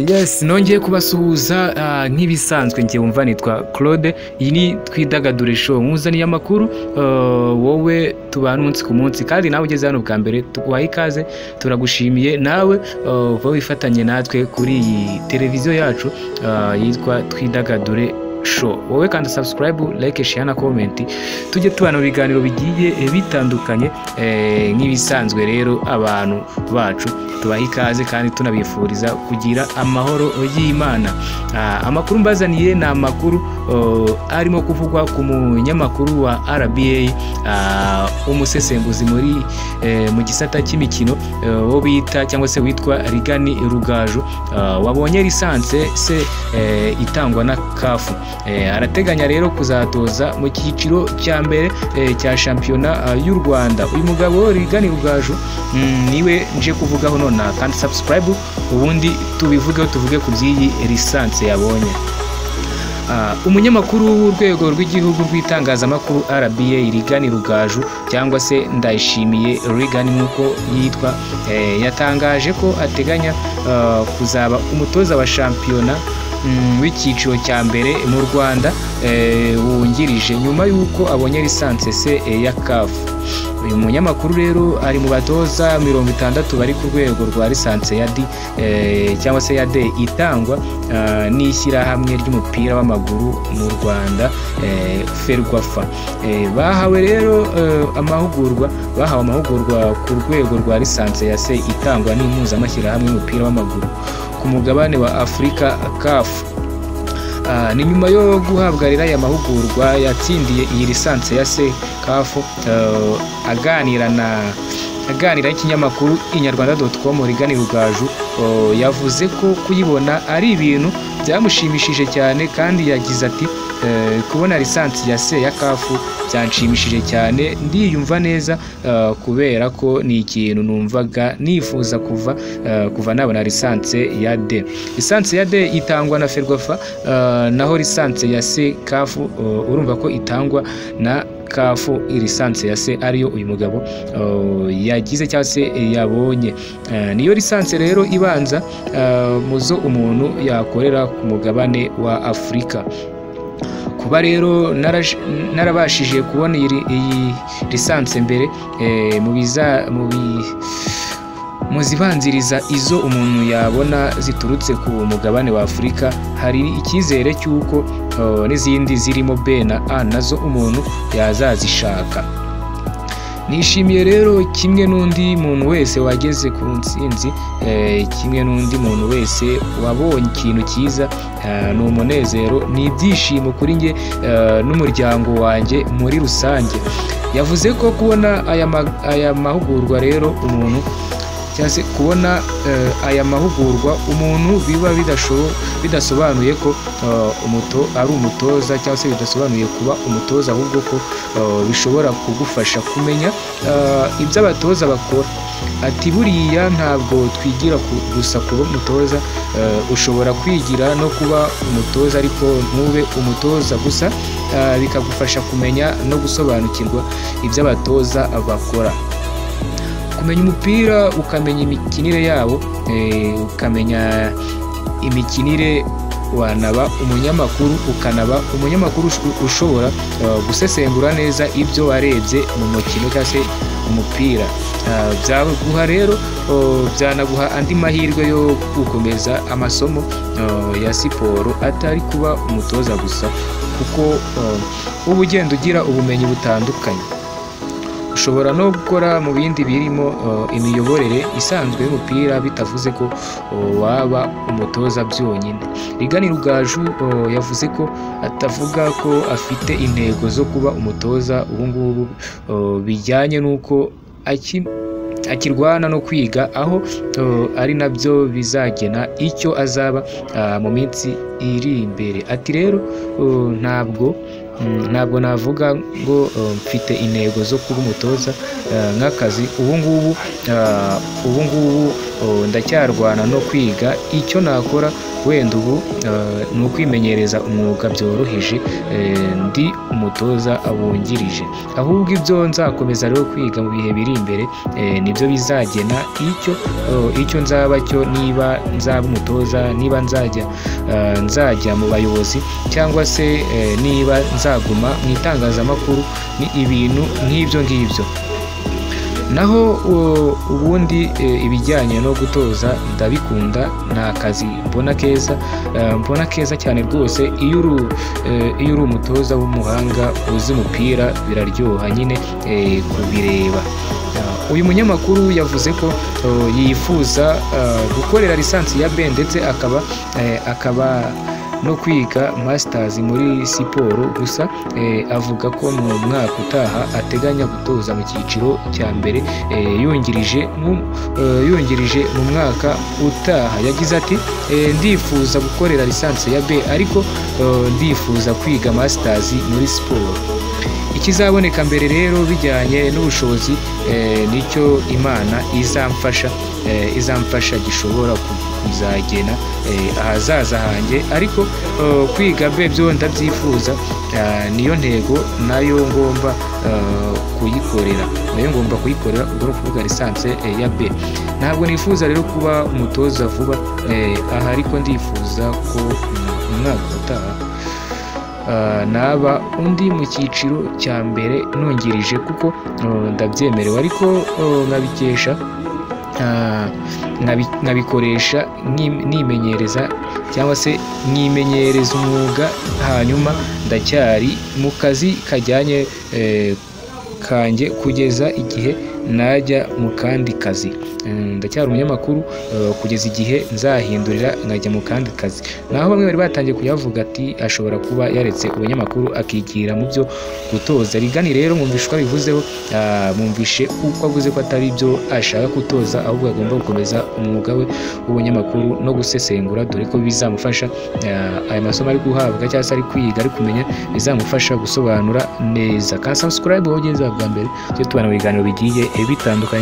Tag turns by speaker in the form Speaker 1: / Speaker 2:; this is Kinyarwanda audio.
Speaker 1: Yes, nongeye kubasuhuza nk'ibisanzwe. Ngiye wumva nitwa Claude, iyi ni Twidagadure Show, nkuzaniye amakuru wowe tubana umunsi ku munsi. Kandi nawe ugeze hano bwa mbere, tuguhaye ikaze, turagushimiye. Nawe uba wifatanye natwe kuri iyi televiziyo yacu yitwa Twidagadure Show. Wowe kandi subscribe, like, share na comment, tujye tubana mu biganiro bigiye bitandukanye. Nk'ibisanzwe rero, abantu bacu tubaha ikaze kandi tunabifuriza kugira amahoro y'Imana. Amakuru mbazaniye ni amakuru arimo kuvugwa ku munyamakuru wa RBA, umusesenguzi muri mu gisata cy'imikino, wo bita cyangwa se witwa Reagan Rugaju, wabonye licence C itangwa na CAF. Arateganya rero kuzatoza mu cyiciro cya mbere cya shampiyona y'u Rwanda. Uyu mugabo Reagan Rugaju niwe nje kuvugaho nonaha. Kandi subscribe, ubundi tubivugeho, tuvuge ku by'iyi licence yabonye. Umunyamakuru w'urwego rw'igihugu rw'itangazamakuru RBA, Reagan Rugaju cyangwa se Ndayishimiye Reagan nk'uko yitwa, yatangaje ko ateganya kuzaba umutoza wa shampiyona w'icyiciro cya mbere mu Rwanda wungirije, nyuma y'uko abonye licence C ya CAF. Uyu munyamakuru rero ari mu batoza 60 bari ku rwego rwa licence ya D cyangwa se ya D itangwa n'ishyirahamwe ry'umupira w'amaguru mu Rwanda, FERWAFA. Bahawe rero amahugurwa, bahawe amahugurwa ku rwego rwa licence ya C itangwa n'impuzamashyirahamwe y'umupira w'amaguru ku mugabane wa Afurika, CAF. Ni nyuma yo guhabwa rero aya mahugurwa yatsindiye iyi licence ya C CAF. Aganira n'ikinyamakuru inyarwanda.com, Reagan Rugaju yavuze ko kuyibona ari ibintu byamushimishije cyane, kandi yagize ati: "Kubona licence ya C ya CAF byanshimishije cyane, ndiyumva neza kubera ko ni ikintu numvaga nifuza kuva nabona licence ya D." Licence ya D itangwa na FERWAFA, naho licence ya C CAF urumva ko itangwa na CAF. Licence ya C ariyo uyu mugabo yagize cyangwa se yabonye, niyo licence rero ibanza mu zo umuntu yakorera ku mugabane wa Afurika. Kuba rero narabashije kubona iyi licence mbere mu biza mu bi mu zibanziriza izo umuntu yabona ziturutse ku mugabane wa Afurika, hari icyizere cy'uko n'izindi zirimo B na A nazo umuntu yazazishaka. Nishimiye rero kimwe n'undi muntu wese wageze ku ntsinzi, kimwe n'undi muntu wese wabonye ikintu cyiza, ni umunezero, ni ibyishimo kuri njye n'umuryango wanjye muri rusange. Yavuze ko kubona aya mahugurwa rero umuntu, cyangwa se kubona aya mahugurwa umuntu biba bidasobanuye ko ari umutoza, cyangwa se bidasobanuye kuba umutoza, ahubwo ko bishobora kugufasha kumenya ibyo abatoza bakora. Ati: "Buriya ntabwo twigira gusa kuba umutoza, ushobora kwigira no kuba umutoza ariko ntube umutoza gusa, bikagufasha kumenya no gusobanukirwa ibyo abatoza bakora, kumenya umupira, ukamenya imikinire yabo, ukamenya imikinire, wanaba umunyamakuru, ukanaba umunyamakuru ushobora gusesengura neza ibyo warebye mu mukino cyangwa se umupira. Byaguha rero byanaguha andi mahirwe yo gukomeza amasomo ya siporo atari kuba umutoza gusa, kuko uba ugenda ugira ubumenyi butandukanye. Ushobora no gukora mu bindi birimo imiyoborere isanzwe y'umupira, bitavuze ko waba umutoza byonyine." Reagan Rugaju yavuze ko atavuga ko afite intego zo kuba umutoza ubu ngubu, bijyanye n'uko akirwana no kwiga, aho ari nabyo bizagena icyo azaba mu minsi iri imbere. Ati: "Rero ntabwo navuga ngo mfite intego zo kuba umutoza nk'akazi ubu ngubu. Ubu ngubu Ndacyarwana no kwiga icyo nakora, wenda ubu ni ukwimenyereza umwuga byoroheje, ndi umutoza wungirije. Ahubwo ibyo nzakomeza rero kwiga mu bihe biri imbere nibyo bizagena icyo nzaba cyo, niba nzaba umutoza, niba nzajya mu bayobozi, cyangwa se niba nzaguma mu itangazamakuru, ni ibintu nk'ibyo ngibyo. Naho ubundi ibijyanye no gutoza ndabikunda, ni akazi mbona keza, mbona keza cyane rwose. Iyo uri umutoza w'umuhanga uzi umupira biraryoha nyine kubireba. Uyu munyamakuru yavuze ko yifuza gukorera lisansi ya B ndetse akaba no kwiga masters muri siporo. Gusa avuga ko mu mwaka utaha ateganya gutoza mu cyiciro cya mbere yungirije mu mwaka utaha. Yagize ati ndifuza gukorera lisansi ya B ariko ndifuza kwiga masters muri siporo. Ikizaboneka mbere rero bijyanye n'ubushobozi nicyo Imana izamfasha gishobora kuzagena ahazaza hanjye, ariko kwiga B byo ndabyifuza, niyo ntego nayo ngomba kuyikorera, ubwo ni ukuvuga lisansi ya B. Ntabwo nifuza rero kuba umutoza vuba aha, ariko ndifuza ko umwaka utaha naba undi mu cyiciro cya mbere nungirije, kuko ndabyemerewe, ariko nkabikesha nkabikoresha nimenyereza cyangwa se nkimenyereza umwuga, hanyuma ndacyari mu kazi kajyanye kanjye kugeza igihe najya mu kandi kazi. Ndacyari umunyamakuru kugeza igihe nzahindurira nkajya mu kandi kazi. Naho bamwe bari batangiye kuyavuga ati ashobora kuba yaretse ubunyamakuru akigira mu byo gutoza. Rigani rero mwumvishe uko abivuzeho, mwumvishe uko avuze ko atari ibyo ashaka gutoza, ahubwo agomba gukomeza umwuga we w'ubunyamakuru no gusesengura, dore ko bizamufasha aya masomo ari guhabwa cyangwa se ari kwiga ari kumenya, bizamufasha gusobanura neza. Kandi subscribe wowe ugeze bwa mbere, tujye tubana mu biganiro bigiye bitandukanye.